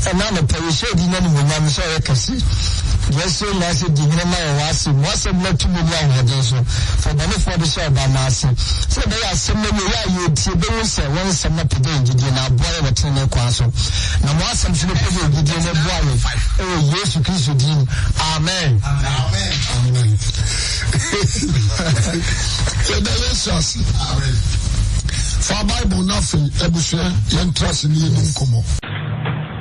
Ɛnnɛ anɔpa yi, yɛhyɛ wo din animuonyam sɛ ɔyɛ kɛse. Deɛ ɛsɛ nyinaa sɛ di hene ma yɛn w'asɛm mu. W'asɛm ma tumi ne ahoɔden so. Fa ɔbɔnefoɔ de hyɛ ɔbamma ase. Sɛdeɛ ɛbɛyɛ a asɛm no awieɛ a yɛretie bɛhu sɛ wo nsɛm no apagya yɛn gyidie na aboa yɛn wɔ tenenee kwan so. Na ma w'asɛm nso bɛpagya yɛn gyidie na ɛboa yɛn wɔ Yesu Kristo din mu. Amen. Amen. Yɛda Yesu ase. Fa Bible no afei abusua yɛntra ase ne yɛni nkɔmmɔ.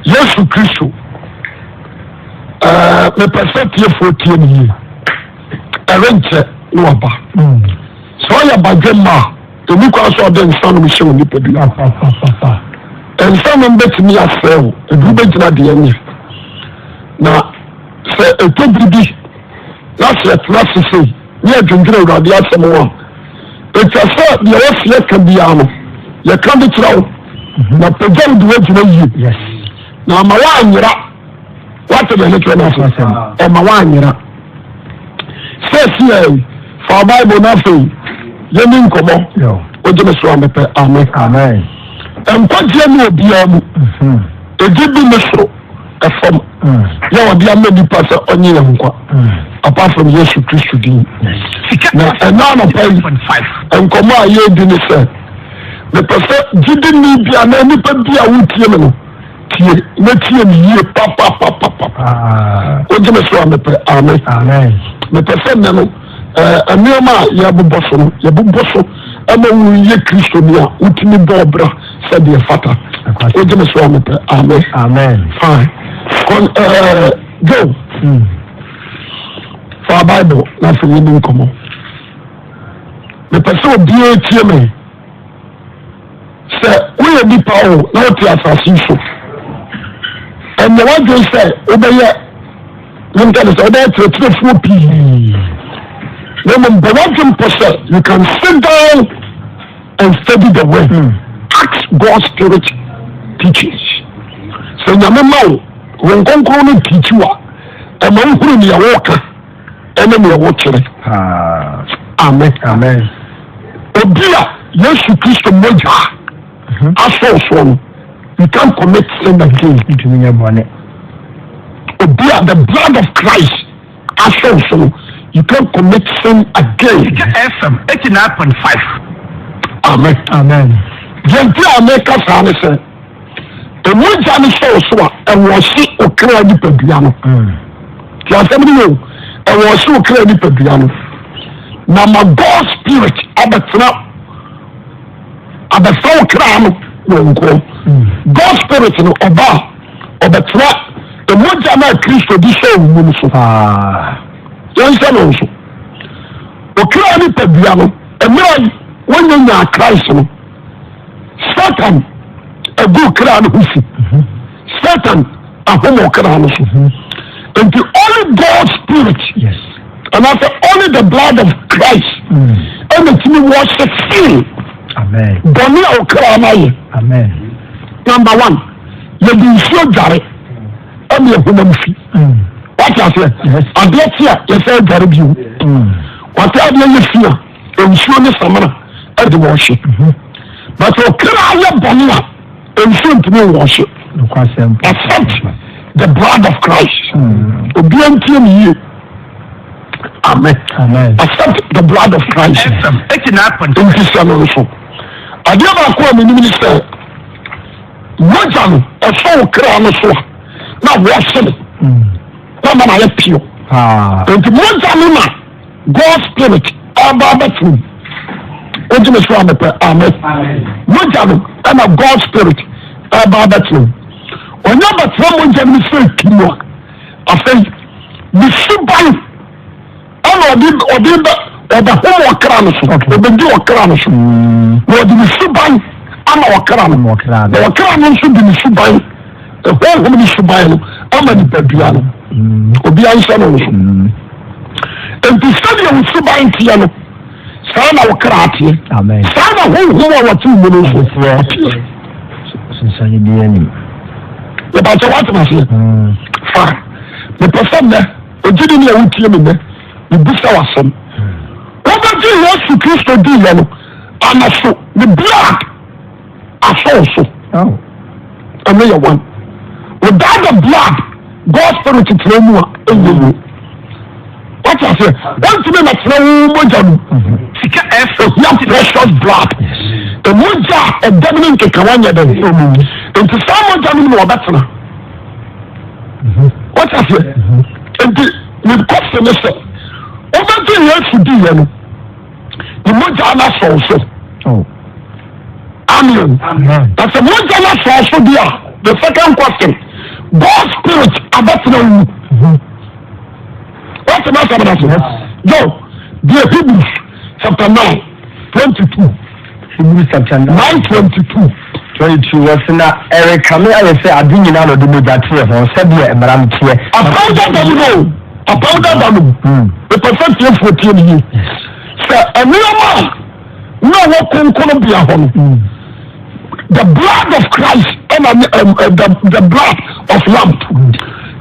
Yesu Kristo. Ɛɛ mepɛ sɛ tiefoɔ tie me yie. Ɛrenkyɛ na waba. Hmm. Sɛ ɔyɛ badwemma a, ɛni kwan sɛ ɔde nsa nom hyɛ onipadua. Nsa nom bɛtumi asɛe wo, ɛduru bɛgyina deɛ nyɛ. Na sɛ ɛtɔ biri bi na sɛ yɛtena ase sei ne yɛdwendwene Awurade asɛm ho a, ɛtwa sɛ deɛ wɔsi yɛka biara no yɛka de kyerɛ wo na pagya wo de woagyina yie na ama woanyera. Woate deɛ mekyerɛ no ase? Ɛma woanyera. Sɛsiɛ fa Bible no afei yɛni nkɔmmɔ. Wogye me so a mepɛ amen. Nkwagyeɛ ne obiara mu. Ɛgye bi ne soro. ɛfam yɛ ɔde ama nipa sɛ ɔnye yɛn nkwa apart from Yesu Kristo din. Na ɛna anɔpa yi nkɔmɔ a yɛredi ne sɛ mepɛ sɛ gyidini bi anaa nipa bi a wotie me no tie na tie me yie papapapapa. Ah. Wogye me so a mepɛ amen. Mepɛ sɛ nnɛ no nneɛma a yɛbobɔ so no yɛbobɔ so ɛma woyɛ Kristoni a wotumi bɔ ɔbra sɛdeɛ fata. Wogye me so a mepɛ amen. Amen. Fine. Kɔn ɛɛ Joe. Fa Bible na afei yɛni nkɔmmɔ. Mepɛ sɛ obiara tie me. Sɛ woyɛ nipa o na wote asase yi so. Ɛnyɛ w'adwene sɛ wobɛyɛ menka ne sɛ wobɛyɛ kyerɛkyerɛfoɔ pii. Na mmom bɔ w'adwene pɔ sɛ you can sit down and study the word. Ask God's spirit teachings. Sɛ Nyame ma wo Honhom Kronkron no teach wo a, ɛma wohunu nea wɔka ɛne nea wɔkyerɛ. Amen. Amen. Obi a Yesu Kristo mogya asɔw soɔ no, you can't commit sin again. Ntumi nyɛ bɔne. Obi a the blood of Christ asɔw so no, you can't commit sin again. Sika FM 89.5. Amen. Amen. Deɛ nti a meka saa ne sɛ, mogya no sɔw so a, ɛwɔ se okra nipadua no. Ti asɛm no yɛ o, ɛwɔ se okra nipadua no. Na ma God spirit abɛtena abɛfa wo kra no wɔ nko. God spirit no ɔba a ɔbɛtena mogya no a Kristo de sɔɔ wo mu no so. Yɛnhyɛ no nso. Okra nipadua no, mmerɛ a wɔnyɛ nyaa Christ no, Satan agu kra no ho fi. Satan ahom ɔkra no so. Nti only God spirit Yes. anaasɛ only the blood of Christ ɛna tumi wɔhyɛ sin Amen. bɔne a ɔkra no ayɛ. Amen. Number one, yɛde nsuo dware ɛne ɛhonam fi. Wate aseɛ? Yes. Adeɛ kye a yɛsɛ dware bio. Wate adeɛ yɛ fi a nsuo ne samina ɛde wɔhye. But ɔkra yɛ bɔne a nsuo ntumi nwɔhye. Nokwasɛm. Except the blood of Christ. Obiara ntie me yie. Amen. Amen. Except the blood of Christ. FM 89.5. Nti sɛ no nso. Adeɛ baako a menim ne sɛ mogya no ɛsɔ wo kra no so a na wɔhye no na ma no ayɛ pure. Paa. Nti mogya no na God spirit ɔba abɛtena mu. Wogye me so a mepɛ amen. Mogya no ɛna God spirit ɛba abɛtena mu. Ɔnyɛ bɛtena mogya no mu sɛ kim a afei ne suban ɛna ɔde ɔde bɛ ɔbɛhom ɔkra no so ɔbɛdi ɔkra no so na ɔde ne suban ama ɔkra no Ɔkra no. na ɔkra no nso de ne suban ɛhonhom ne suban no ama nipadua no obiara nhyɛ no nso nti sɛdeɛ wo suban teɛ no saa na wo kra teɛ Amen. saa na honhom a wɔte wo mu no nso Ɔteɛ. ɔteɛ Sunsuane biara nim. yɛbɛkyɛ woatena aseɛ fa mepɛ sɛ nnɛ ogyidi ne a wotie me nnɛ mebisa w'asɛm wobɛgye Yesu Kristo diiɛ no anaso ne blood asɔw so Oh. ɛno yɛ one. Without the blood, God spirit tena mu a ɛnyɛ yie. Wate aseɛ? Wɔntumi na tena wo mogya no mu. Sika ɛfɛ. Ohia precious blood. Mogya a ɛdɛm ne nkekawa nyɛ dɛn. Nti saa mogya no mu na wɔbɛtena. Wate aseɛ? Nti ne kɔse ne sɛ wobɛgye Yesu diiɛ no, ne mogya no asɔ wo so. Oh. Amen. Na sɛ mogya no asɔ wo so deɛ a, the second question, God spirit abɛtena wo mu. Wate m'asɛm no ase? Yo, deɛ Hebrews chapter 9, 22. Hebrews chapter 9, 9:22. 22 wɔsi na ɛrekame ayɛ sɛ ade nyinaa na ɔde mogya teɛ ho sɛdeɛ mmara no teɛ. Apam dada mu no, apam dada no mu. Mepɛ sɛ tiefoɔ tie me yie. Sɛ nneɛma a na ɛwɔ kronkronbea hɔ no, the blood of Christ ɛna ne ɛm ɛ the the blood of lamb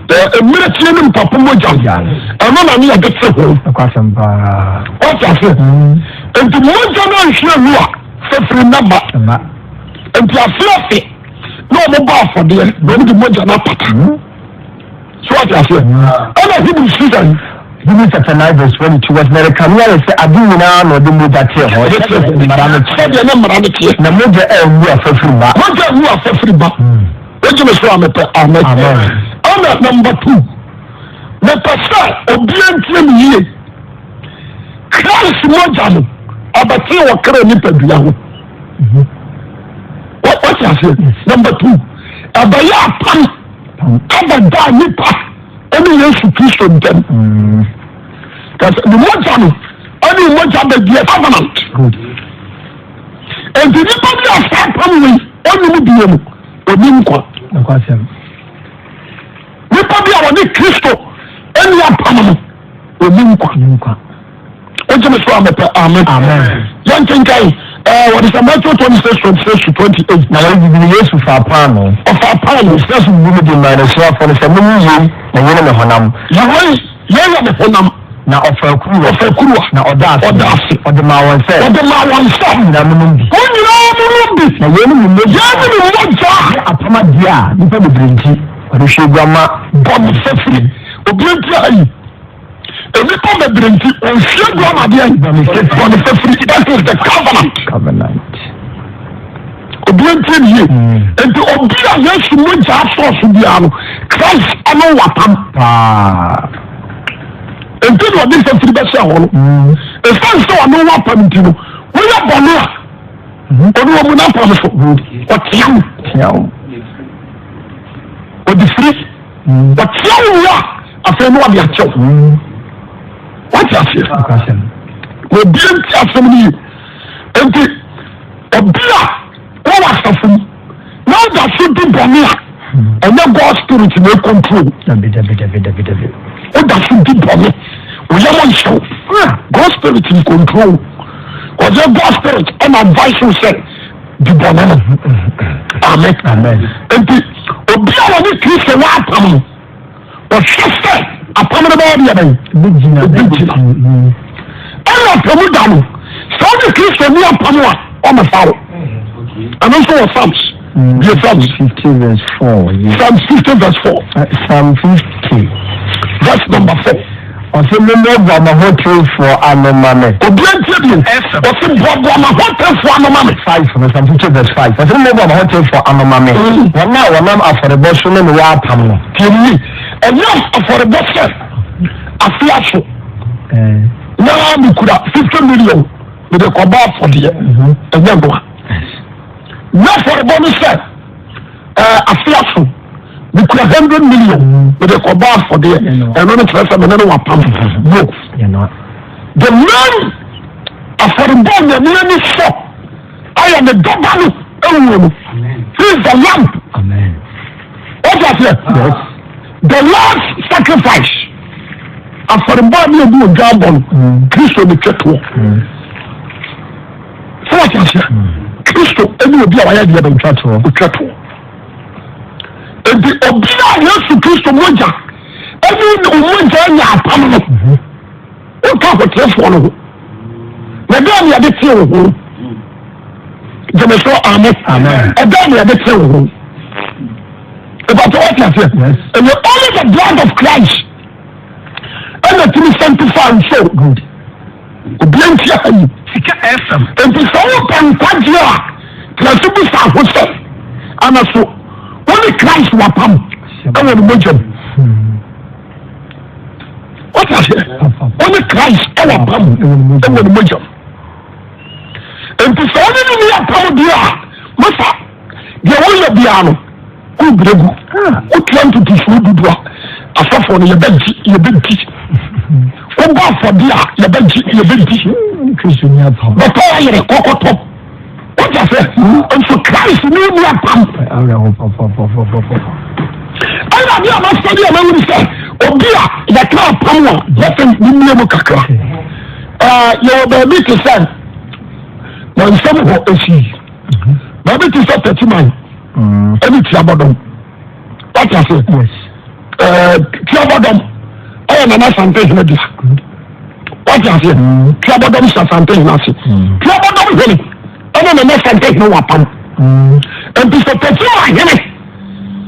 ɛ mmirekyie ne mpapo mogya ɛno na ne yɛde te ho. Ɔte ase nti mogya no anhwie wu a fafiri nna ma nti ase ase na wɔn bɔ afɔdeɛ na wɔn de mogya no apata. So wate aseɛ? Ɛna Hebrews si sɛn? Hebrews chapter 9 verse 22 wɔsi na ɛrekame ayɛ sɛ ade nyinaa na ɔde mogya teɛ hɔ sɛdeɛ mmara no teɛ. Sɛdeɛ ne mmara no teɛ. Na mogya anwu afafiri ba. Mogya anwu afafiri ba. Wogye me so a mepɛ amen. Ɛna number two, mepɛ sɛ obiara ntie me yie. Christ mogya no ɔbɛtee wɔ kra nipadua ho. Wate aseɛ? Number two, ɛbɛyɛ apam. Abɛdaa nipa ɛne Yesu Kristo ntam. Kasi ne mogya no ɛne mogya bɛdi covenant. Nti nipa bi a saa apam wei ɔnim bie no ɔni nkwa. Nipa bi a wɔne Kristo ɛni apam no ɔni nkwa. Wogye me so a mepɛ amen. Yɛnkenkan ɛɛ wɔde sɛ Matthew 26 26 to 28. Na wɔredidi no, Yesu faa paanoo. Ɔfaa paanoo. Ɔhyɛɛ so bubu mu de maa n'asuafoɔ no sɛ, Monnye yei, na yei ne me honam. Yei, yei yɛ me honam. Na ɔfaa kuruwa. Ɔfaa kuruwa. Na ɔdaa ase. Ɔdaa ase. Ɔde maa wɔn sɛ. Ɔde maa wɔn sɛ. Mo nyinaa monnom bi. Mo nyinaa monnom bi. Na yei ne me mogya. Yei ne me mogya. Ne apam adeɛ a nnipa bebree nti wɔde hwie gu ama. Bɔne fafiri. Obiara ntie ha yi. Nnipa bebree nti wɔnhwie gu ama adeɛ bɔne fafiri. That is the covenant. Covenant. Obi ntie ne yie. Nti obi a Yesu mogya asɔ so biara no, Christ ano wapam. Paa. Nti na ɔde fafiri bɛhyɛ hɔ no. Ɛsiane sɛ ɔno wapam nti no, woyɛ bɔne a, ɔno ɔmu n'apam so. Ɔtea wo. Tea wo. Ɔde firi. Ɔtea wo wie a, afei na ɔde akyɛw. Wate aseɛ? Na obia nti asɛm no yie. Nti obi a wɔwɔ asafo mu na ɔda so di bɔne a, ɛnyɛ God spirit na ɛcontrol. Woda so di bɔne, woyɛ mo nhyɛw. God spirit n control. Ɔsɛ God spirit ɛna advice wo sɛ di bɔne no. Amen. Nti obi a wɔne Kristo wɔ apam no, ɔhwɛ sɛ apam no bɛyɛ deɛ bɛn? Ɛbɛgyina. Ɛna apamu da no, sɛ wode Kristo ni apam a, ɔmɛfa wo. Ɛno nso wɔ Psalms. Deɛ Psalms. 50 verse 4. Psalm 50 verse 4. Psalm 50. Verse number 4. Ɔse mommoaboa m'ahotefoɔ ano ma me. Obia ntie bio. Ɔse boaboa m'ahotefoɔ ano ma me. 5 no, Psalm 50 verse 5. Ɔse mommoaboa m'ahotefoɔ ano ma me. Wɔn a wɔnam afɔrebɔ so ne me wɔ apam no. Tie me yie. Ɛnyɛ afɔrebɔ sɛ afe aso na mekura 50 million mede kɔbɔ afɔdeɛ. Ɛnyɛ noa. Nyɛ afɔrebɔ no sɛ afe aso mekura 100 million mede kɔbɔ afɔdeɛ. Ɛno no kyerɛ sɛ mene no wapam. No. The main afɔrebɔ Nyame ani sɔ ayɛ ne dɔba no awuo no. He is the lamb. Amen. What you say? Yes. The Lord's sacrifice. Afɔrebɔ a ne yɛde odwa abɔ no, Kristo ne twa toɔ. So what you say? Kristo ɛne obi a wayɛ deɛ bɛn? Otwa toɔ. Otwa toɔ. Enti obi a Yesu Kristo mogya ɛne ne mogya anya apam no, woka ahoteefoɔ no ho. Na dɛn ne yɛde tee wo ho? Gyeme so amen. Amen. Ɛdɛn ne yɛde tee wo ho? Ìbàtí wọ́n ti aseɛ. Ɛyɛ only the blood of Christ ɛna tumi sanctify nso. Good. Obi nti aha yi. Sika FM. Nti sɛ wopɛ nkwagyeɛ a tena se bisa ho sɛ ana so wo ne Christ wapam ɛwɔ ne mogya mu. Wọ́n aseɛ wo ne Christ ɛwɔ apam ɛwɔ ne mogya mu. Nti sɛ wo ne ne ni apam deɛ a masa deɛ woyɛ biara no wobrɛ gu wotua ntotosoɔ dudu a asɔfoɔ no yɛbɛgye yɛbɛdi wobɔ afɔde a yɛbɛgye yɛbɛdi bɛtɔ ayere kɔkɔtɔ wogya sɛ nso Christ ne ni apam ɛna adeɛ a masɛde a mahunu sɛ obi a yɛka apam a yɛsɛ ne mmie mu kakra yɛwɔ baabi te sɛ na nsɛm hɔ ɛsii baabi te sɛ tɛkyiman ɛne tiabɔdɔm wate ase ɛɛ tiabɔdɔm ɛyɛ nana asante hene dea wate ase tiabɔdɔm hyɛ asante hene ase tiabɔdɔm hene ɛne nana asante hene wɔ apam nti sɛ tɛkyiman hene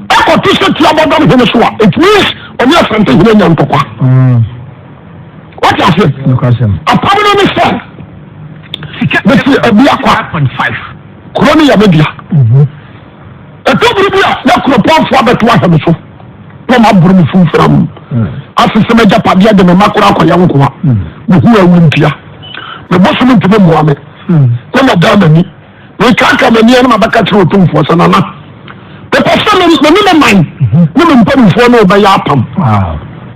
ɛkɔto sɛ tiabɔdɔm hene so a it means ɔne asante hene nya ntɔkwa wate ase apam no ne sɛ mesi ebi akwa kuro no yɛ me dea ɛtɔ bere bi a na kuropɔnfoɔ abɛto ahɛ me so na ɔma aboro me fumfram asese m'agyapadeɛ de me mma koraa akɔyɛ nkoa mehu awu ntia me bosom ntumi mmoa me na madaa m'ani mekaka m'ani na mabɛka kyerɛ ɔtumfoɔ sɛ nana mepɛ sɛ me ne me man ne me mpanimfoɔ ne wobɛyɛ apam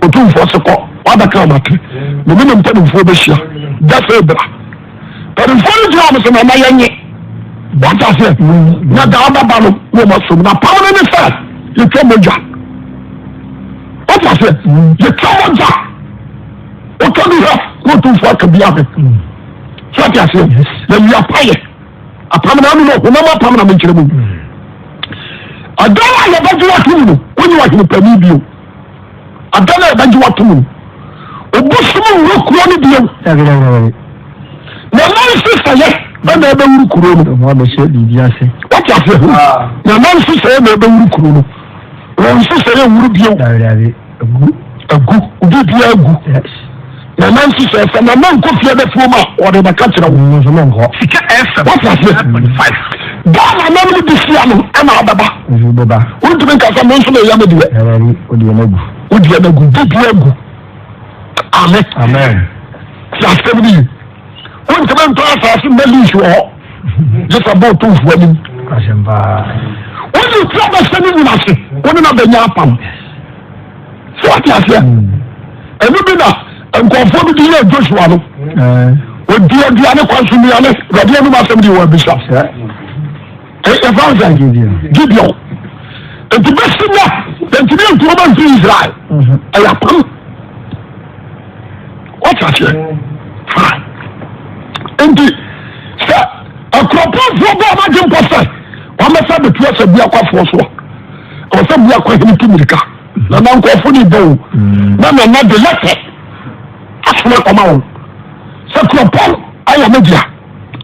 ɔtumfoɔ se kɔ wabɛka amate me ne me mpanimfoɔ bɛhyia da sɛ bra mpanimfoɔ no gyina wɔn sɛ nana yɛnye wata aseɛ na daa bɛba no na wɔn asom na apam no ne sɛ yɛtwa mogya wata aseɛ yɛtwa mogya wotwa bi hɛ na ɔtumfoɔ aka bi ahwɛ so wate aseɛ yɛyi apayɛ apam na ano no honam apam na menkyerɛ mu adan a yɛbɛgye wato mu no wonye wahene panin bio adan a yɛbɛgye wato mu no obosom nwura kuro no bio na nan nhyehyɛeɛ ɛna ɛbɛwuru kuro no wate aseɛ na nan nhyehyɛeɛ na ɛbɛwuru kuro no wɔn nhyehyɛeɛ nwuru bio agu obi biara agu na nan nhyehyɛeɛ sɛ nana nkɔ fie bɛfuo mu a wɔde bɛka kyerɛ wo Sika FM. wate aseɛ daa na nanom de hyia no ɛna abɛba wontumi nka sɛ me nso meyɛ me deɛ wodeɛ no agu bibia agu amen Amen. ti asɛm no yi wontumi ntɔ asase mma lease wɔ hɔ gye sɛ bɔ ɔtomfoɔ anim Asɛm paa. wode ti abɛhyɛ no nyina ase wo ne no abɛnya apam sɛ wate aseɛ ɛno bi na nkurɔfoɔ bi de yɛ Joshua no ɔdi aduane kwan so nnuane awurade anom asɛm de wɔ abisa ɛfa sɛ Gideon nti bɛsi nya ntumi ntuo ma mfiri Israel ɛyɛ apam wate aseɛ fine nti sɛ akuropɔnfoɔ bɔ ɔmo adwempɔ sɛ wɔn bɛsa bɛtu asɛ biakwafoɔ so a ɛwɔ sɛ biakwa hene tu mirika na na nkurɔfoɔ no bɔ o na nana de lɛtɛ asoma kɔma wɔn sɛ kuropɔn ayɛ me dea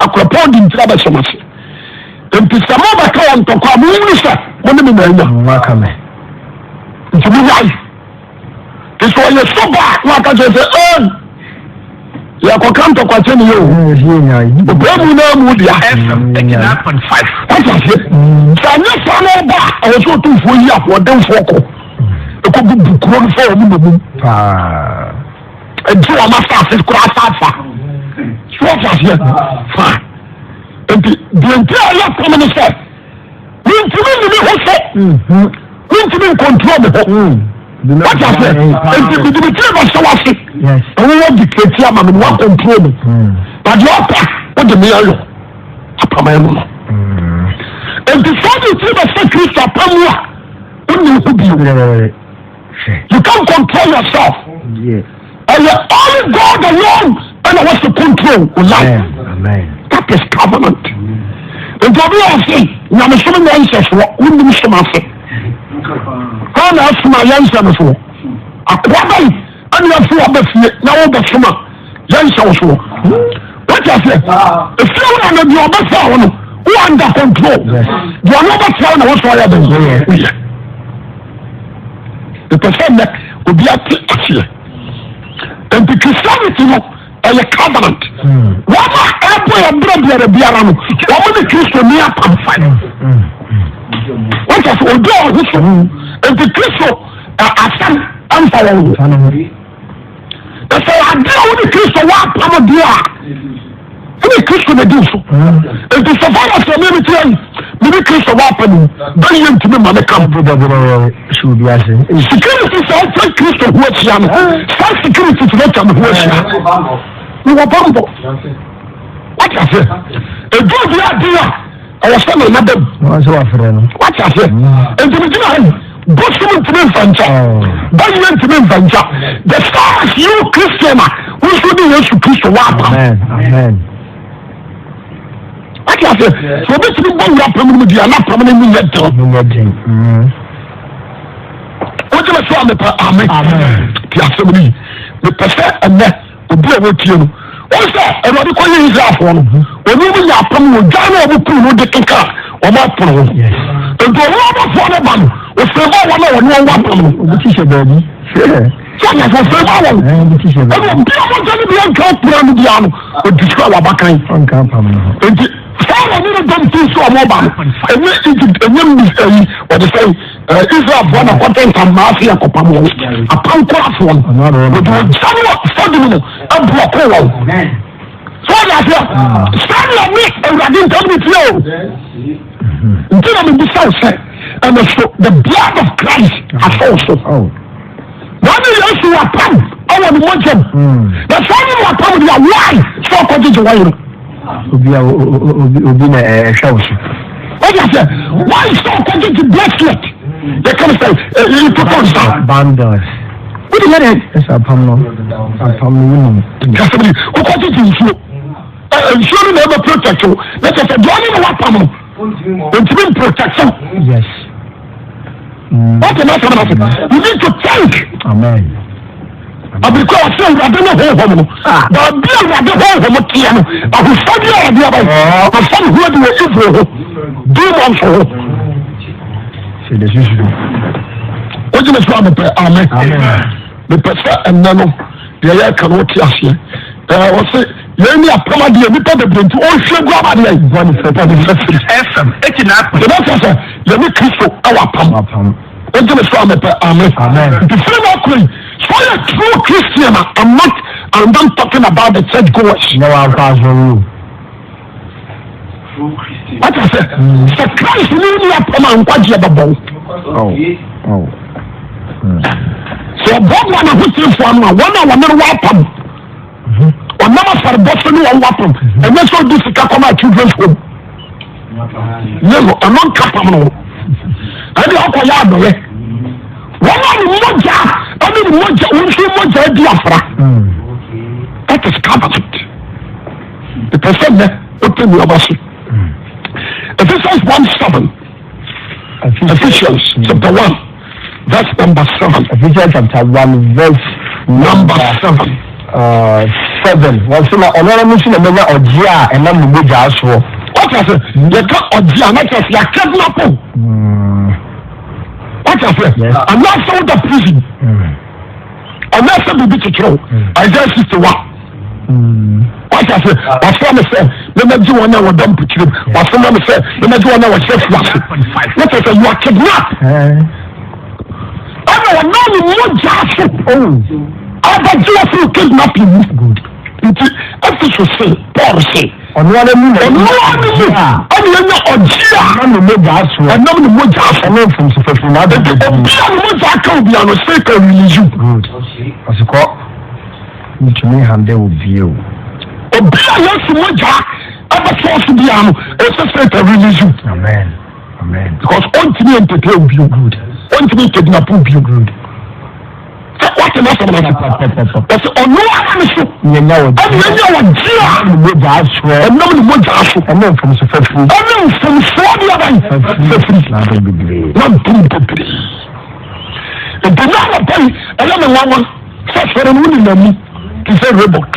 akuropɔn de ntira bɛhyɛ m ase nti sɛ mobɛka wɔn ntɔkwa a monhunu sɛ mo ne me na anya Waka me. nti monyae nti sɛ ɔyɛ soba a na waka kyerɛ sɛ ei yɛkɔka ntɔkwa kyɛ ne yɛ o Ɛyɛ nyae. ɔpɛ mu na mu dea FM 89.5. wate aseɛ sɛ anyɛ saa na ɔba a ɛwɔ sɛ ɔtumfoɔ yi ahoɔdenfoɔ kɔ ɛkɔ bubu kuro no fa wɔn nnommum Paa. ɛgye wɔn asase koraa afafa so wate aseɛ fa nti deɛ nti a ɛyɛ pam ne sɛ mentumi nni me ho so mentumi nkontrol me ho wate aseɛ nti mede me tiri bɛhyɛ wase Yes. ɛwo wɔ dictate ama me na wakontrol me na deɛ ɔpɛ wode me ayɔ apam ɛno no nti sɛ wode tiri bɛhyɛ Kristo apam mu a wonni ho bio you can't control yourself Yeah. ɛyɛ only God alone ɛna wɔsɛ control wo life Amen. that is covenant nti obi wɔ se nyamesom nyɛ nhyɛsoɔ wonnim som ase hɔ na asom a yɛnhyɛ no soɔ akoa bɛn ɛne afi waba fie na wobɛsom a yɛnhyɛ wo soɔ wate aseɛ efie wo na na deɛ ɔbɛfa wo no wo under control deɛ ɔno ɔbɛfra wo na wo so ɔyɛ bɛn woyɛ. Mepɛ sɛ nnɛ obi ate aseɛ. Nti Christianity no ɛyɛ covenant. Wɔn a ɛbɔ yɛn brɛ biara biara no, wɔn ne Kristo ni apam fa. Wɔn kyɛ sɛ odi wɔn ho so. Nti Kristo asɛm ɛnfa wɔn ho. Na sɛ ade a wone Kristo wɔ apam deɛ a, ɛne Kristo na di so. Nti sɛ fa na sɛ meme tia yi, mene Kristo wɔ apam mu, bɛyɛ ntumi ma me kam. Security sɛ ɔtwa Kristo ho ahyia no, saa security sɛ ɔtwa me ho ahyia. Mewɔ bambɔ. Wate aseɛ? Ɛduru bi ade a, ɛwɔ sɛ mena bam. Wate aseɛ? Nti megyina ha yi, bosom ntumi mfa nkyɛ, bɛyɛ ntumi mfa nkyɛ. The stars you Christian a, wo nso ne Yesu Kristo wɔ apam. Wate aseɛ? Sɛ obi tumi bɔ wura apam no mu deɛ, na apam no mu yɛ den. Wogyina so a mepɛ amen. Te asɛm no yi. Mepɛ sɛ ɛnɛ obi a wɔtie no wɔn sɛ awurade kɔ yɛ israelfoɔ no wɔn mu nya apam wɔ dwan na wɔn kuru no de keka wɔn apono ho nti wɔn abɔfoɔ no ba no ofiri ba wɔn a wɔn wɔn apam no obi ti hyɛ baabi sɛ ɔnyɛ ofiri ba wɔn ɛna obi a wɔn gya no bi anka apura no biara no odi so a wabakan nti saa wɔn ne dɔm ti so wɔn ba no ɛnyɛ Egypt ɛnyɛ mbis ɛyi wɔde sɛ Israelfoɔ na kɔtɛ ntamaa ase yɛ kɔpam wɔn apankorafoɔ no wɔde ogya no fadum no abuɔko wɔn so wɔde aseɛ sɛdeɛ ne awurade ntam ne tie o nti na mebisa wo sɛ ɛno so the blood of Christ asɔ wo so wɔn ne Yesu wapam ɛwɔ ne mogyam na sɛ ɔne ne wapam deɛ why sɛ ɔkɔgyegye wɔn yere Obi a obi obi na ɛhwɛ wo so. Wọ́n yà sẹ́, wọ́n sọ ọkọ̀ ti bracelet. Yẹ kàn sẹ́, èyí tó tọ̀ nsa. Bundles. Wọ́n di yẹ dẹ. Ẹsẹ̀ apam no, apam no wọ́n nim. Kẹsẹ̀ bi, ọkọ̀ ti ti nsuo. Nsuo no na ẹ bẹ protect o. Na kyerɛ sɛ deɛ ɔne ne wapam no, ntumi protect o. Yes. Wọ́n ti náà sọ ma You need to think. Amen. Abirikɔ ɔsɛ awurade ne honhom no ah. baabi awurade honhom teɛ no ahofadi a ɔde aba yi afa ne ho adi wɔ evil ho demons ho. Wogyina so a mepɛ amen mepɛ sɛ ɛnnɛ no deɛ yɛka no wote aseɛ ɛɛ wɔse yɛn ni apam adeɛ nipa bebree nti ɔnhwɛ gu ama adeɛ bɔne fɛ firi FM 89. Yɛbɛsɛ sɛ yɛne Kristo ɛwɔ apam. Wogye me so a mepɛ amen. Nti firi no akora yi sɛ ɔyɛ true Christian a I'm not I'm not talking about the church goers. Nyɛ wakɔ asɔre o. Wata sɛ sɛ Christ ne ni apam a nkwagyeɛ bɛbɔ wo. Sɛ ɔboaboa n'ahotefoɔ ano a wɔn a wɔne no wɔ apam ɔnam afɔrebɔ so ne wɔn wɔ apam ɛnyɛ sɛ ɔdi sika kɔma children's home. Ne no ɔno nka pam no ɛde ɔkɔ yɛ adɔyɛ wɔn a ne mogya ɛne ne mogya wɔn nso mogya adi afra that is covenant ìpè sɛ nnɛ o te nneɛma so Ephesians 1:7 Ephesians chapter 1 verse number 7 Ephesians chapter 1 verse number 7 7 Wɔse na ɔno ara mu nso na manya ɔgyeɛ a ɛnam ne mogyaa soɔ. Wate ase? Yɛka ɔgye a na kyerɛ sɛ yɛakidnap wo. Wate ase? Anaasɛ woda prison. Anaasɛ biribi kyekyere wo. Isaiah 61. Wate ase? Wasoma me sɛ memmɛgye wɔn a wɔda mpokyerɛ mu. Wasoma me sɛ memmɛgye wɔn a wɔhyɛ afiase. Na kyerɛ sɛ you are kidnapped. Ɛna ɔnam ne mogya so abɛgye wɔ firi kidnapping mu. Nti Efeso se, Paul se, Ɔno ara mu na ɔno ara ne mu ɛna yɛnya ɔgye a ɛnam ne mogya soɔ. Ɛnam ne mogya so. Ɛne mfomso fafiri n'adom Nti bebree. obi a ne mogya aka obi ano Satan release you. Good. Ɔse kɔ. Ntumi nhande wo bio. Obi a Yesu mogya ɛbɛsɔ so biara no, ɛsɛ Satan release you. Amen. Amen. Because ɔntumi ntete wo bio. Good. Ɔntumi nkidnap wo bio. Good. Sɛ wate n'asɛm no ase. Ɔsɛ ɔno ara ne so. Yɛnya wɔ Ɛna yɛnya wɔ gye a. Ne mogya soɔ. Ɛnam ne mogya so. Ɛne mfomso fafiri. Ɛne mfomsoɔ de aban. Fafiri. N'adom bebree. N'adom bebree. Nti na anɔpa yi ɛyɛ me nwanwa sɛ sɔre no wone n'ani te sɛ robot.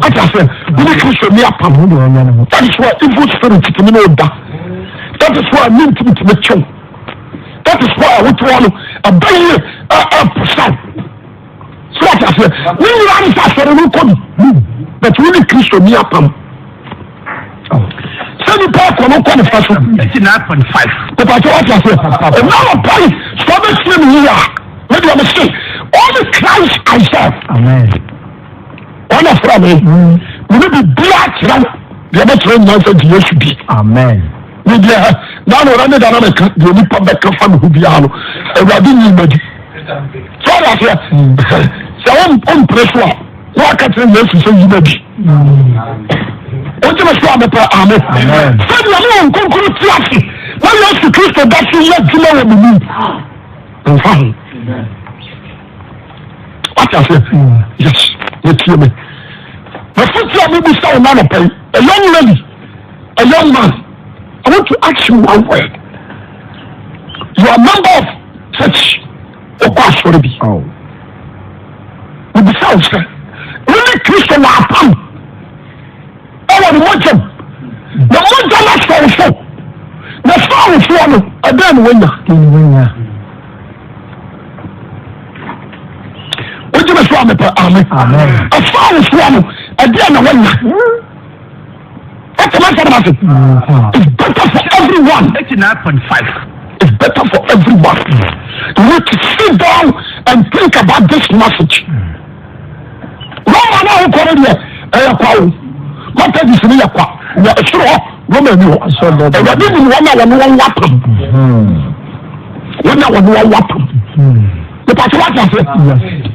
Ate aseɛ wone Kristo ni apam. That is why evil spirit tumi ne wo da. That is why ne ntumi tumi kyew. That is why wote hɔ no. Ɛbɛyie ɛposaw. So wate aseɛ? Ne nyinaa ne sɛ asɔre no kɔ bi. But wo ne Kristo ni apam. Sɛ nipa akɔ no kɔ ne fa so. 89.5. Papa sɛ wate aseɛ? Ɛna ɔpa yi sɛ ɔbɛtie me yie a, me deɛ me se only Christ I serve. Amen. Wɔn na fra me. Me ne biribiara kyerɛ wo. Deɛ bɛkyerɛ nyinaa sɛ gye Yesu di. Amen. Ne deɛ na na ɔna ne da na meka deɛ nipa bɛka fa ne ho biara no awurade nyi madi. Sɛ ɔde aseɛ sɛ wompere so a na waka kyerɛ Yesu sɛ yi madi. Wogye me so a mepɛ ame. Sɛdeɛ ne wɔn nkonkoro te ase na Yesu Kristo da so yɛ adwuma wɔ me mu. Mfa ho. Wate aseɛ? Yes, yɛtie me. Mafotu a mebisa wo nanɔpa yi, a young lady, a young man, I want to ask you one word. You are member of church, wokɔ asɔre bi. Oh. Mebisa wo sɛ, wo ne Kristo wɔ apam ɛwɔ ne mogya mu, na mogya no asɔ wo so, na sɔ wo soɔ no, ɛdɛn na woanya? Ɛdɛn na woanya? Wogye me so a mepɛ ame. Ɛfa wo soɔ no, ɛdeɛ na woanya? Wate m'asɛm no ase? It's better for everyone. 89.5. It's better for everyone. You need to sit down and think about this message. Roma na wokɔ no deɛ ɛyɛ kwa o. Methodist no yɛ kwa. Na ɛsoro hɔ Roma ni hɔ. Awurade nim wɔn a wɔne wɔn wapam. Wɔn a wɔne wɔn wapam. Nipa sɛ wate aseɛ.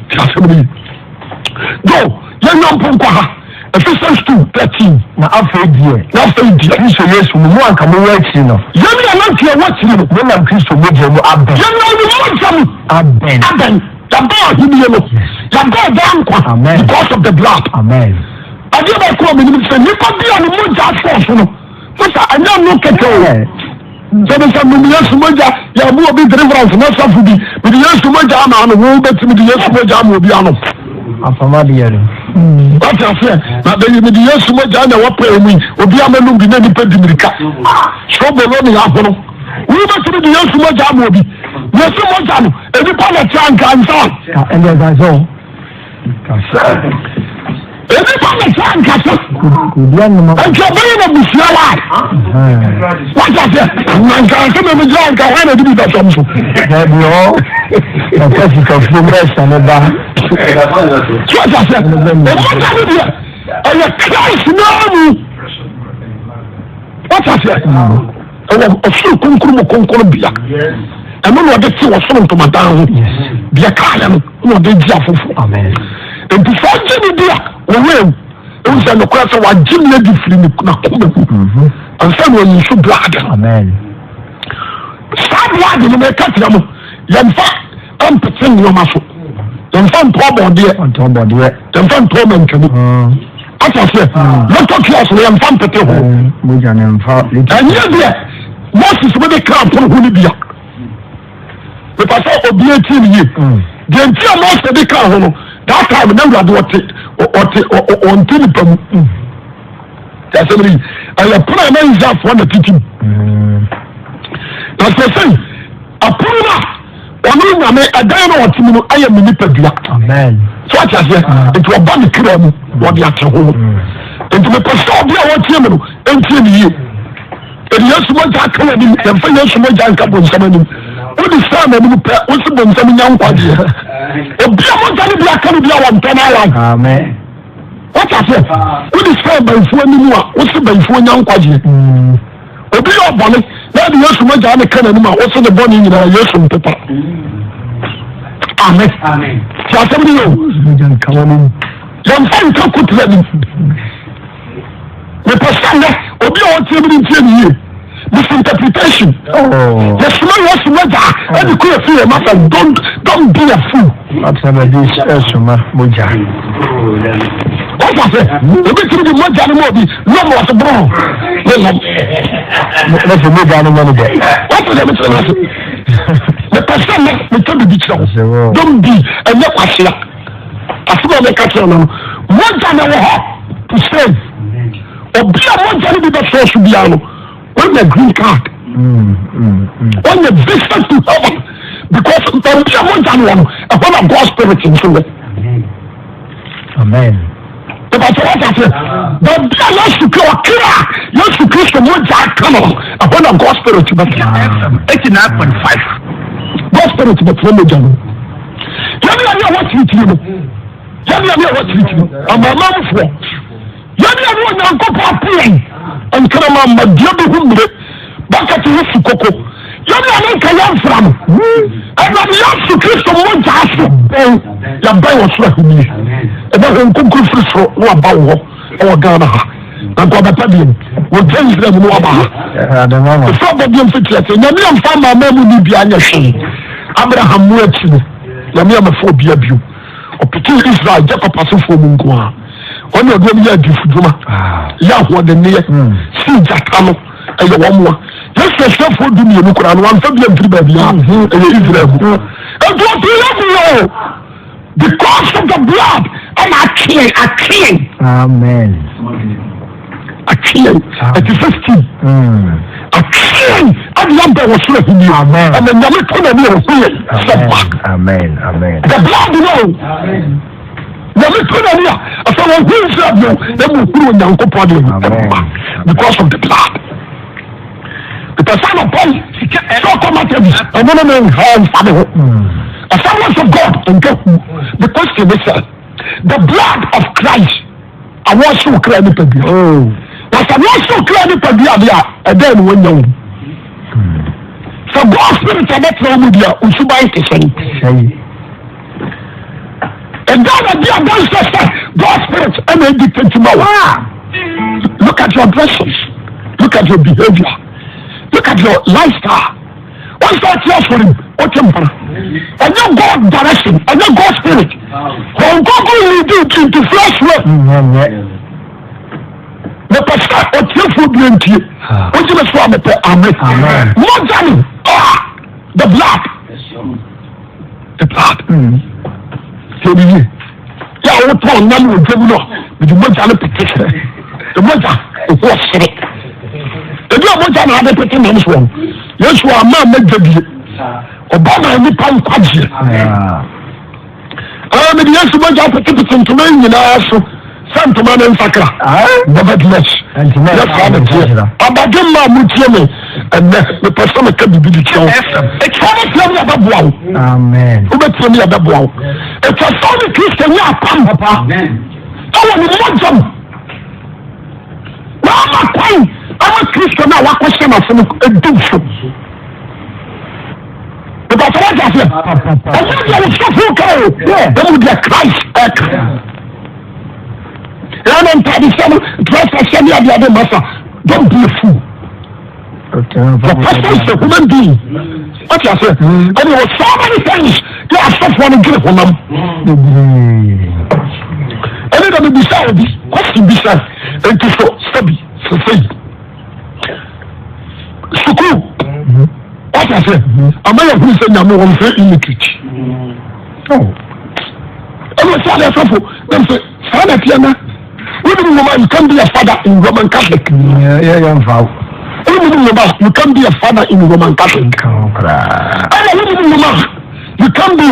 Te asɛm no yi. Do yɛn nyɛ mpo nkɔ ha. Ephesians 2:13. Na afei deɛ. Na afei deɛ. Kristo Yesu mu, mo anka mowɔ akyiri no. Yɛn a na nka yɛwɔ akyiri no. Monam Kristo mogya mu abɛn. Yɛnam ne mogya mu. Abɛn. Abɛn. Yɛabɛn ahenni no. Yɛabɛn daa nkwa. Amen. Because of the blood. Amen. Adeɛ baako a menim sɛ nipa bi a ne mogya asɔɔ so no, masa ɛnyɛ no kɛkɛ o. Sɛ me sɛ mede Yesu mogya yɛabu obi deliverance na sɔfo bi mede Yesu mogya ama no wo bɛtumi de Yesu mogya ama obi anom. Afamadeɛ no. Wate aseɛ na bɛyi mede Yesu mogya na ɛwɔ pɛɛ mu yi obi ama nom bi na nipa di mirika. Sobolo ne ahono. Wo bɛtumi de Yesu mogya ama obi. Yesu mogya no nipa na ɛte anka nsa. Ɛnde ɛka sɛ o. Nnipa na ɛte anka sɛ. Obi anom. Nti ɔbɛyɛ na busua wa. Wata sɛ na nka sɛ na megya anka hɔ na de bi bɛsɔm so. Dabi ɔ ɔpɛ sikafuo mu ɛsɛ ne ba. So wata sɛ ɔmɔgya no deɛ ɛyɛ Christ naa mu. Wata sɛ. Ɛwɔ ɔsoro kronkron mu kronkron bea. Ɛno na ɔde te ɔsoro ntomadan ho. Deɛ kaayɛ no na ɔde gye afoforo. Nti sɛ ɔgye ne di a wɔwɔ ewu. Ewu sɛ nokorɛ sɛ wagye ne adi firi ne n'akoma mu. Mhm. Ansa na ɔyi nso blood no. Saa blood no mɛka kyerɛ mo yɛmfa mpete nneɛma so. Yɛmfa ntɔ abɔdeɛ. Yɛmfa ntɔ mantwani. Mm. Ate aseɛ? Lotto kiosk no yɛmfa mpete ho. Mogya no mfa Ɛnyɛ deɛ Moses mo de kaa pono ho no bia. Mepa sɛ obi etie ne yie. Deɛ nti a Mose de kaa ho no, that time na awurade ɔte ɔte ɔnte nipa mu. Te asɛm no yi, ɛyɛ pono a na Israelfoɔ na titi mu. Na sɛ sɛ apono no a ɔno nyame ɛdan na ɔte mu no ɛyɛ me nipadua so ate aseɛ ah. nti ɔba ne kra mu wɔde ate ho mm. nti mepɛ sɛ ɔbi a wɔtie me no ɛntie ne yie ɛde yesu mogya aka w'anim yɛmfa yesu mogya nka bonsam anim wode saa n'anim pɛ wosi bonsam nya nkwagyeɛ obi a mogya no bi aka no bi a wɔntɔ no awa wate aseɛ wode saa bayifoɔ anim a wosi bayifoɔ nya nkwagyeɛ mm. Obi yɛ ɔbɔne na ɛde Yesu mogya ne ka n'anim a wosɛ ne bɔne nyinaa Yesu mpepa. Amen. Ti asɛm no yɛ o. Yɛmfa nka kotra nim. Mepɛ sɛ nnɛ obi a ɔtie mi no ntie ne yie. Misinterpretation. Oh. Yɛsoma Yesu mogya ɛde kɔ yɛ fie masa don't don't be a fool. Atena baabi ɛsoma mogya. Wọ́n sẹ obi tiri di mogya ni mu obi lọm wọ́n ti bọ̀rọ̀ ne lọm. Ne sẹ mogya ni mọ ni dẹ. Wọ́n sẹ mi tiri n'ase. Mepɛ sɛ nnɛ meka biribi kyerɛ wo. Don't be ɛnyɛ kwasea. Asɛm a meka kyerɛ no no, mogya na ɛwɔ hɔ to save. Obi a mogya no bi bɛsɔɔ so biara no, wanya green card. Wanya visa to heaven because. Baabi a mogya no wɔ no, ɛhɔ na God spirit nso wɔ. Amen. Ìbàtí wọ́n ti ase. Baabi a Yesu kí ɔkra Yesu Kristo mogya aka no, ɛhɔ na God spirit bɛ tena. 89.5. God spirit bɛ tena mogya no. Yɛn ni yɛn ni ɛwɔ tìrìtìrì no. Yɛn ni yɛn ni ɛwɔ tìrìtìrì. Amanamanfoɔ. Yɛn a ne Onyankopɔn apo yɛn nkraman mma dua bi ho mmire, bakɛte ho su koko. Yɛn a ne nka yɛn mfra no, ɛnam Yesu Kristo mogya so bɛn yɛbɛn ɔsoro ahenni. Ɛbɛ Honhom Kronkron firi soro na waba wo hɔ ɛwɔ Ghana ha. Na nka ɔbɛpɛ deɛ wɔtwa Israel mu na waba ha. Ɛfiri abɔdeɛ mfiti ase, Nyame amfa amanaman mu ni bia nyɛ hwee. Abraham mu akyi no, Nyame amfa obia bio. Ɔpetee Israel, Jacob asefoɔ mu nko ara. Ɔne ɔde wɔn yɛ adifudwuma, yɛ ahoɔdenneɛ, sii gyata no, ɛyɛ wɔn mmoa. Yesu asuafoɔ 12 koraa no, wɔamfa bi amfiri baabiara, ɛyɛ Israel mu. Enti ɔtee yɛ mu o, because of the blood, ɛna atwe yɛn, atwe yɛn. Amen. Atwe yɛn, ɛte sɛ steam. Atwe yɛn ɛde abɛ wɔ soro ahenni. Ɛna Nyame to n'ani ɔho yɛn sɛ ba. Amen. Amen. The blood no. Nyame to n'ani a afei wɔn ho Israel bio na mu huru Onyankopɔn de ɛma because of the blood. Because sɛ anɔpa yi sɛ ɔkɔ Methodist ɛno no ne nha nfa ne ho. Assemblies of God nka hu. The question is sɛ the blood of Christ awɔhyew kra nipadua. Oh. Na sɛ wɔhyew kra nipadua de a ɛdɛn na wɔnya wo. Sɛ God spirit abɛtena wo mu deɛ osuban te sɛn. Ɛda na di adanse sɛ God spirit ɛna edi tete ma wo. Look at your dressings. Look at your behavior. Look at your lifestyle. Wọ́n sọ ọtí asọ̀rọ̀ mu, ọtí mpara. Ẹnyẹ God direction, ẹnyẹ God spirit. Wɔn kɔkɔ lead you into fresh way. Mepɛ sɛ ɔtiefoɔ bi ntie. Wogye me so a mepɛ amen. Mogya no, ah, the blood. The blood. Sɛ ebi yie. Yɛ a wotɔn nam wɔ dwam no a, mede mogya no pete. The mogya, ɛho ɔsere. Ebi a mogya na ade pete nam soɔ no, Yesu ama ama dwa die. Ɔba ma nipa nkwagyeɛ. Ɛɛ mede Yesu mogya petepete ntoma yi nyinaa so sɛ ntoma no nsakra. Nevertheless, yɛ saa na teɛ. Abadwe mma a motie me ɛnɛ, mepɛ sɛ meka biribi de kyerɛ wo. Ɛtwa wobɛtie me ɛbɛboa wo. Wobɛtie me ɛbɛboa wo. Ɛtwa sɛ wo ne Kristo nyɛ apam ɛwɔ ne mogya mu. Na ama kwan ama Kristo no a wakɔhyɛ n'ase no adi so. Because wọ́n ti ase. Ẹ̀yẹ́ deɛ wosɔfo ka o, ɛmu deɛ Christ ɛka. Ɛna ntaade hyɛ no, dress hyɛ ne adeade masa. Don't be a fool. The person is a human being. Wọ́n ti ase. Ɛna wɔ so many things yɛ asɔfoɔ no dwene honam. Ɛne na mebisa obi, question bi sɛ, nti so sɛbi sesei. Sukuu. Wọ́n ti ase. Ama yɛ hunu sɛ nyame wɔn fɛ illiterate. Ɛna ɔsɛ ade asɔfo na sɛ saa na ɛteɛ na wonim nwoma you can be a father in Roman Catholic. Wonim nwoma you can be a father in Roman Catholic. Ɛna wonim nwoma you can be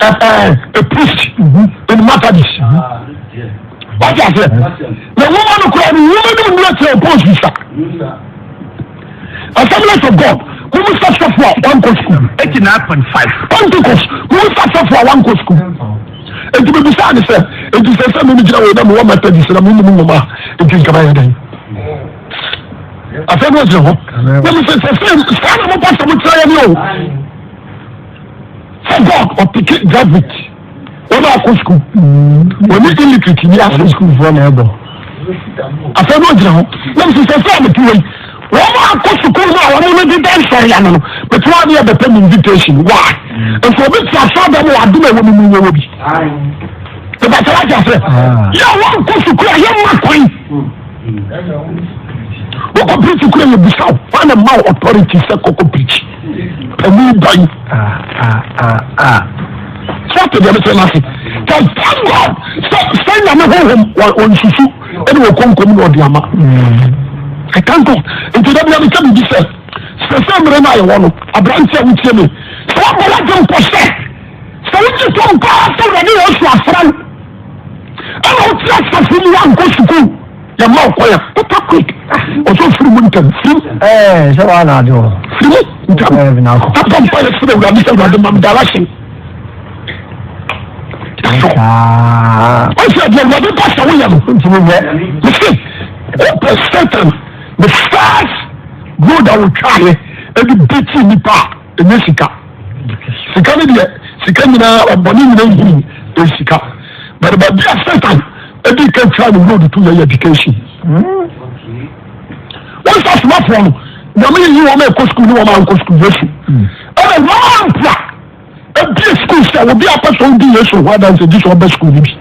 a, a, a priest in Methodist. Wọ́n ti ase. Na nwoma no kura no nwoma no mu ní ɛkyerɛ ɔpɔ osisa. Assemblies of God, mo mu sɛ sɔfo a wankɔ sukuu. 89.5. Pentecost, mo mu sɛ sɔfo a wankɔ sukuu. Enti mebisa ne sɛ, enti sɛ sɛ mimi gyina wɔ na mewɔ Methodist na menim nwoma a, enti nka bɛyɛ dɛn? Afei ne ɔgyina hɔ. Na mesɛ sɛ sɛ saa na mopɛ sɛ mokyerɛ yɛ ne o. Sɛ God ɔpeke graduate. Wɔn a akɔ sukuu. Wɔne illiterate ni ase. Sukuufoɔ na ɛbɔ. Afei na ɔgyina hɔ. Na mesɛ sɛ sɛ mete hɔ yi, wɔn a akɔ sukuu no a wɔn no deda nsɔre ano no, mete hɔ a ne yɛbɛpɛ me invitation. Why? Nso obi te asɔre dɛm wɔ adom a ɛwɔ me mu nyɛ wɔ bi. Ìbàtà wájú ase. Yẹ wọn kɔ sukuu a yẹ mma kwan. Wokɔ preach kura yɛ bisa wo. Wọn na ma wo authority sɛ kɔkɔ preach. Panin ban. So ate deɛ mesɛ no ase. Thank God sɛ sɛ nyame honhom wɔnsusu ɛne wɔ konkom na ɔde ama. I thank God. Nti da bia meka biribi sɛ sɛ sɛ mmerɛ no a yɛwɔ no aberante a wotie me sɛ wabɔ w'adwene pɔ sɛ. Yesu afra wo ɛna wote asafo mu woankɔ sukuu yɛma wo kwan a better quick ɔsɛ firi mu ntɛm firi mu. Ɛɛ sɛ waa na adi hɔ. Firi mu ntɛm. Abɔ mpa yɛ srɛ awurade sɛ awurade mam direction. Ɔsɛ deɛ awurade ba sɛ woyɛ no. Ntumi nyɛ. Mese wopɛ Satan the first road a wotwaeɛ ɛde biti nipa a ɛnyɛ sika. Sika ne deɛ sika nyinaa ɔbɔne nyinaa nhini ɛyɛ sika. But baabi a Satan ɛdi ka twa ne road to yɛ education. Wɔn sɛ asomafoɔ no nyame yiyi wɔn a ɛkɔ sukuu ne wɔn a nkɔ sukuu Yesu. Ɛna wɔn mpo a ebie sukuu sɛ obi a pɛ sɛ odi Yesu ho adanse gye sɛ ɔbɛ sukuu no bi.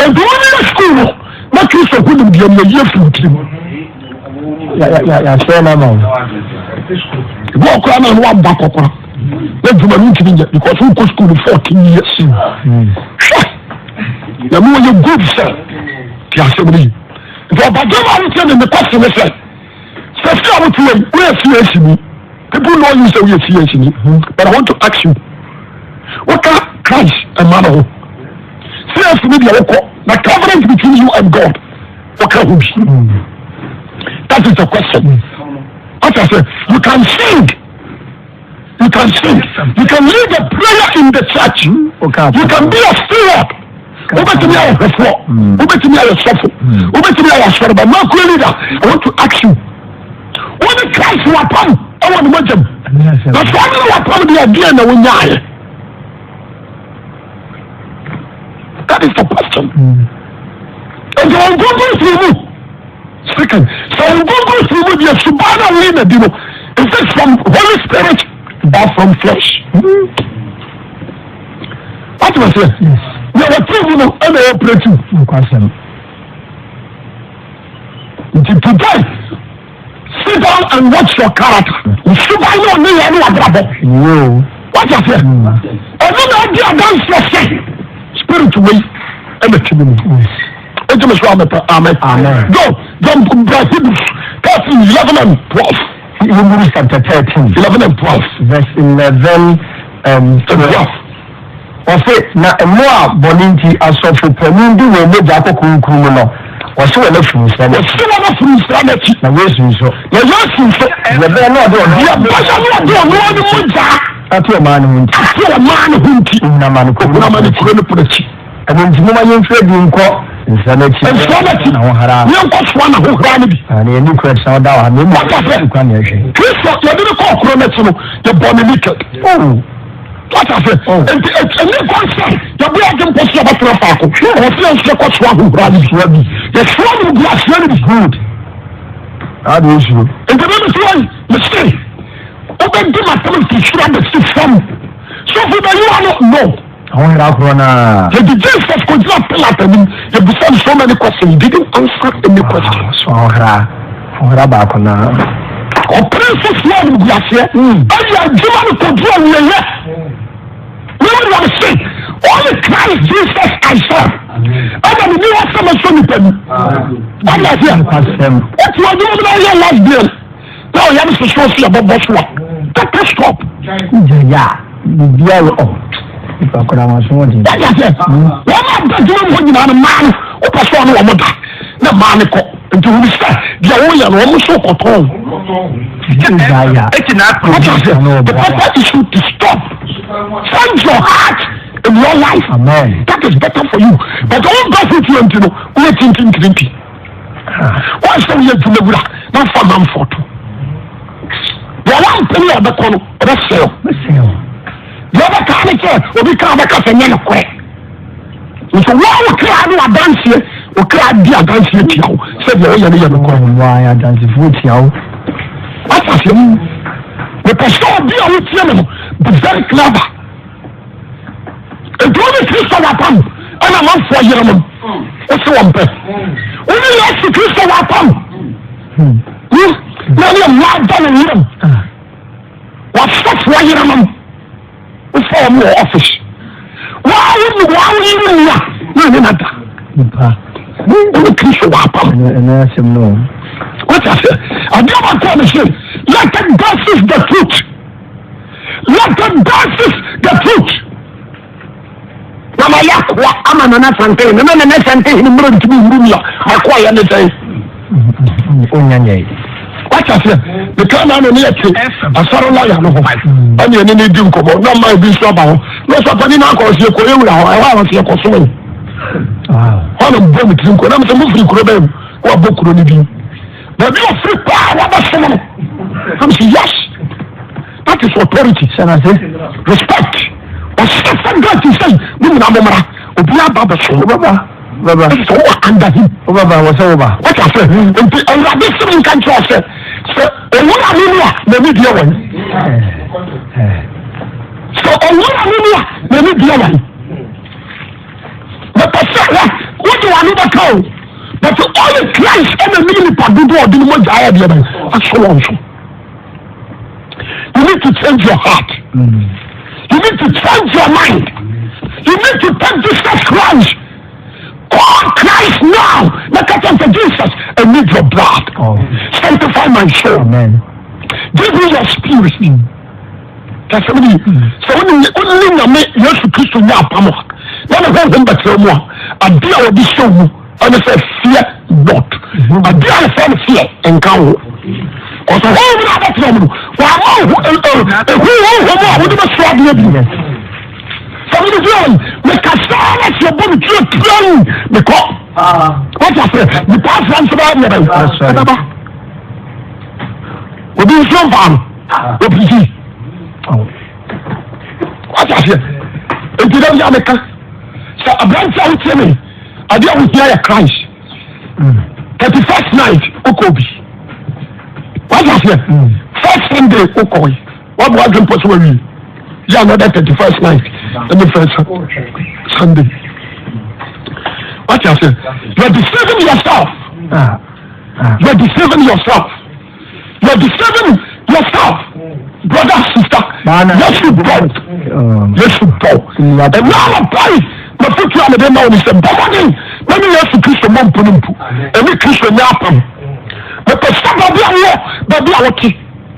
Nti wɔn yɛ sukuu no na Kristo ho nimdeɛ no yɛyi afiri tirim. Yɛasɛe no ama wo. Ebi wɔ koraa na ano aba kɔkora na adwuma no ntumi nyɛ because wokɔ sukuu no 14 years. Hwɛ nyame wɔyɛ good sɛ te asɛm no yi. Nti ɔbadwemma a wotie me mekɔ se ne sɛ sɛ fi a wote wei woyɛ CAC ni. People know you sɛ woyɛ CAC ni but I want to ask you woka Christ ɛma no ho CAC ni deɛ wokɔ na covenant between you and God woka ho bi. That is the question. What I say, you can sing. You can sing. You can lead a prayer in the church. You can be a steward. Wobɛtumi ayɛ hwɛfoɔ. Wobɛtumi ayɛ sɔfo. Wobɛtumi ayɛ asɔreba. Makura leader, I want to ask you. Wone Christ wapam ɛwɔ ne mogya mu. Na sɛ ɔne no wapam deɛ ɛdeɛ na wonyaayɛ. That is the question. Nti wɔn nkonko firi mu. Second, sɛ wɔn nkonko firi mu deɛ suban na wɔyi na di no, is it from Holy Spirit or from flesh? What was it? Yɛ wɔ tiri mu no ɛna ɛyɛ operate. Nti today. Sit down and watch your character. Nsuban ne ɔne yɛn ne wabrabɔ. Wate aseɛ? Ɛno na ɔdi adanseɛ sɛ spirit wei ɛna ti mu. Eti mi so amepɛ amen. Go jump bra Hebrews 13 11 and 12. Hebrews chapter 13. 11 and 12. Verse 11 and 12. Ɔse, Na mmoa a bɔne nti asɔfo panin de wɔn mogya kɔ kronkron mu no, wɔhye wɔn afiri nsra no akyi. Wɔhye wɔn afiri nsra no akyi. Na Yesu nso. Na Yesu nso. Deɛ ɛbɛyɛ na ɔde ɔno. Deɛ ɛbɛyɛ na ɔde ɔno ara ne mogya. Ate ɔman no ho nti. Ate ɔman no ho nti. Ohunu amane kuro no pono akyi. Ohunu amane kuro no pono akyi. Ɛno nti momma yɛmfiri adi nkɔ nsra no akyi. Nsra no akyi. N'ahohara. Yɛnkɔ soa n'ahohara no bi. Na yɛn ani kura kyerɛ ɔda hɔ a, na mmom Wate aseɛ? yɛn kura na ɛhwɛ. Kristo, yɛde no kɔɔ kuro no akyi no, yɛbɔɔ no naked. Oh. Wate ase? Nti ɛni kwan sɛ yɛbɔ yɛn adwene pɔ sɛ yɛbɛtena faako. Ɛwɔ sɛ yɛn nso yɛkɔ soa ahohora no bi. Bi. Yɛsoa no gu aseɛ no bi. Good. Ade esuro. Nti mi mi sɛ mi se wobɛdi m'asɛm mfiri soro abɛsi fam. Sɔfo bɛyi wa no no. Ahohora korɔ naa. Yɛde Jesus kɔgyina Pilate anim, yɛbisa no so many questions, he didn't answer any question. So ahohora, ahohora baako naa. Ɔpere nso soa animguaseɛ, ɛyɛ adwuma no kɔduru awieeɛ. Mene Awurade se, only Christ Jesus I serve. Ɛna meni hɔ sɛ mɛsɔ nipa ni. Wate aseɛ? Wote adwuma mu na woyɛ lesbian na ɔyɛ no sosoɔ so yɛbɛbɔ so a, better stop. Wogya yɛ a, biribiara wɔ ɔ. Nipa koraa wɔn aso wɔden. Wate aseɛ? Wɔn a da adwuma mu hɔ nyinaa no mmaa no, wopɛ sɛ ɔne wɔn da na mmaa no kɔ. Nti hunu sɛ deɛ woyɛ no wɔn nso kɔtɔn. Wate aseɛ? The better issue to stop. Change your heart in your life. Amen. That is better for you. But wɔn ba futuo nti no, woyɛ tintintirinti. Wɔn sɛ woyɛ adwuma wura na nfa manfoɔ to. Deɛ wampene a ɔbɛkɔ no, ɔbɛsɛe wo. Deɛ ɔbɛka ne sɛ obi ka ɔbɛka sɛ nyɛ nokorɛ. Nso wo a wo kra ne adanseɛ, wo kra di adanseɛ tia wo sɛ deɛ woyɛ no yɛ nokorɛ. Wɔn ayɛ adansefoɔ tia wo. Wate aseɛ? Mepɛ sɛ obi a wotie me no be very clever. Nti wo ne Kristo wapam ɛna amanfoɔ yerenom wose wɔn pɛ. Wo ne Yesu Kristo wapam na ne mmaa da ne yerem. Wasɔfoɔ yerenom wofa wɔn wɔ office. Waa wo ne waa wo yere nua na ne na da. Wo ne Kristo wapam. Ɛno asɛm no. Wate aseɛ? Adeɛ baako a mese let it versus the truth. Let the verses the truth. Na ma ya. akoa ama Nana Asantehene na Nana Asantehene mmerɛ ntumi nhuru mi a, makoa yɛ ne sɛn? Onya nyɛe. Wate aseɛ? Mekaa naa no ne yɛte asɔre lɔya no ho ɛne ɛne ne di nkɔmmɔ na ɔma ebi nso aba hɔ na ɔsɛ ɔpani no akɔ ɔsɛ yɛkɔ yɛwura hɔ ɛhɔ a ɔsɛ yɛkɔ som yi hɔ na mbɔ me tiri nkɔ na mesɛ mofiri kuro bɛn mu wabɔ kuro no din baabi ɔfiri paa wabɛsom no na mesɛ yes that is authority respect ɔsɛ sɛ gate sɛ mo nyina mommra obiara ba bɛsom Bɛba. Ɛsɛ sɛ wowɔ under him. Wobɛba, wɔ sɛ woba. Wate ase? Nti Awurade se menka nkyerɛ wo sɛ, sɛ owura no ni a, n'ani deɛ wɔn. Sɛ owura no ni a, n'ani deɛ wɔn. Mepɛ sɛ wɔ wode w'ano bɛka o, but only Christ ɛna nim nipa dodoɔ ɔde ne mogya ayɛ deɛ bɛn aso wɔn so. You need to change your heart. You need to change your mind. You need to take Jesus Christ. Call Christ now. Na ka kyerɛ sɛ Jesus, I need your blood. Oh. Sanctify my soul. Amen. Give me your spirit. Kasɛm ni sɛ wone wone nyame Yesu Kristo nyɛ apam a na ne honhom bɛtena mu a ade a wɔde hyɛ mu ɛne sɛ fear not ade a yɛfrɛ no fear nka ho ɔsɛ honhom no abɛtena mu no wɔama ehu honhom a wode bɛsoa adeɛ bi sɛ mede fi ɔyi mekasa na sɛ ɔbɔ me tuo tiran mekɔ wate aseɛ nipa afra nso bɛyɛ deɛ bɛyɛ ɛbɛba obi nsuo mfaa no ɔpirikyi wate aseɛ nti da bia meka sɛ aberante a wotie me adeɛ a wohia yɛ Christ 31st night wokɔ bi wate aseɛ first Sunday wokɔe wabɔ adwene pɔ sɛ wawie yɛ another 31st night ɛne first Sunday wate aseɛ you are deceiving yourself you are deceiving yourself you are deceiving yourself brother sister yesu bɔ yesu bɔ ɛnna anɔpa yi mafotu a mede ma wo ne sɛ bɔ mmɔden na ne yesu kristo mmɔ mpo no mpo ɛne kristo nyɛ apam mepɛ sɛ baabi a wowɔ baabi a wote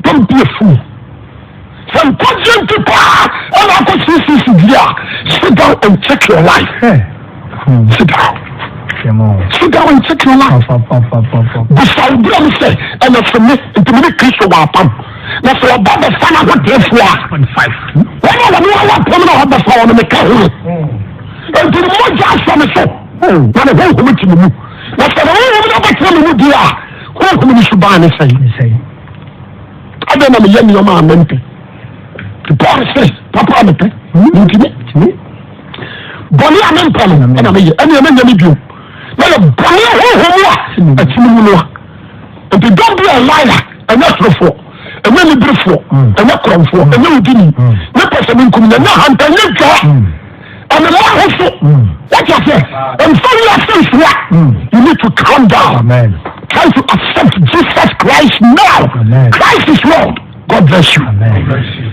don't be a fool sɛ nkwagyeɛ nti paa ɛna akɔ ccc di a sit down and check your life sit down sit down and check your life bisa wo berɛ mu sɛ ɛna sɛ me nti me ne kristo wɔ apam na sɛ ɔba bɛfa no ahoteefoɔ a wɔn a wɔne wɔwɔ apam na wɔbɛfa wɔn meka ho nti ne mogya asɔ me so na ne honhom te me mu na sɛ ne honhom no bɛtena me mu deɛ a honhom no suban ne sɛn adɛn na meyɛ nneɛma a mempɛ Paul sɛ papa a mepɛ mentumi bɔne a mempɛ no ɛna meyɛ ɛne ɛna nyɛ me bio na yɛ bɔne honhom a ɛtumi mu no a nti don't be a liar ɛnyɛ torofoɔ ɛnyɛ niberefoɔ ɛnyɛ korɔmfoɔ ɛnyɛ wodini ne pɛ sɛ menkum nyɛ nyɛ ahantan nyɛ dwaa ɛne mma ho so wate aseɛ mfa wiase nsoa you need to calm down Amen. try to accept Jesus Christ now Amen. Christ is Lord God bless you. Amen.